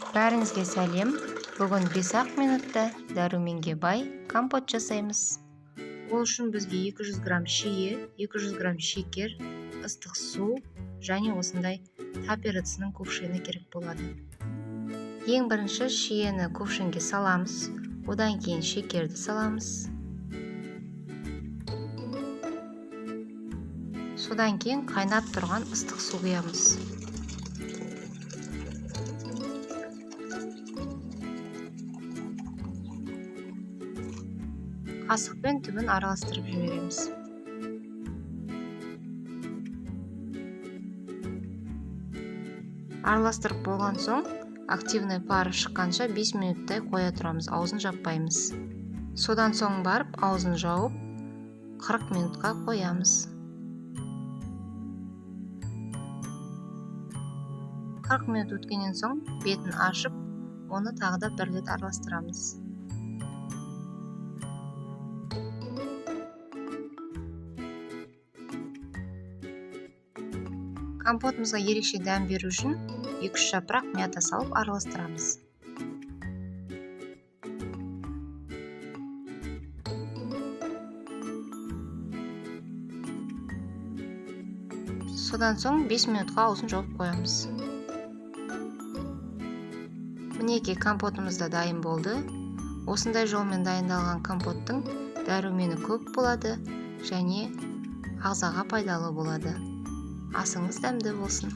Бәріңізге сәлем. Бүгін 5-ақ минутта дәруменге бай компот жасаймыз. Ол үшін бізге 200 грамм шие, 200 грамм шекер, ыстық су және осындай тапер ыдысының кувшині керек болады. Ең бірінші шиені кувшинге саламыз, одан кейін шекерді саламыз. Содан кейін қайнап тұрған ыстық су құямыз. Қасықпен түбін араластырып жібереміз. Араластырып болған соң, активный пары шыққанша 5 минуттай қоя тұрамыз, аузын жаппаймыз. Содан соң барып аузын жауып 40 минутқа қоямыз. 40 минут өткеннен соң бетін ашып, оны тағы да бір рет араластырамыз. Компотымызға ерекше дәм беру үшін 2-3 жапырақ мята салып араластырамыз. Содан соң 5 минутқа аузын жауып қоямыз. Мінекей, компотымыз да дайын болды. Осындай жолмен дайындалған компоттың дәрумені көп болады және ағзаға пайдалы болады. Асыңыз дәмді болсын.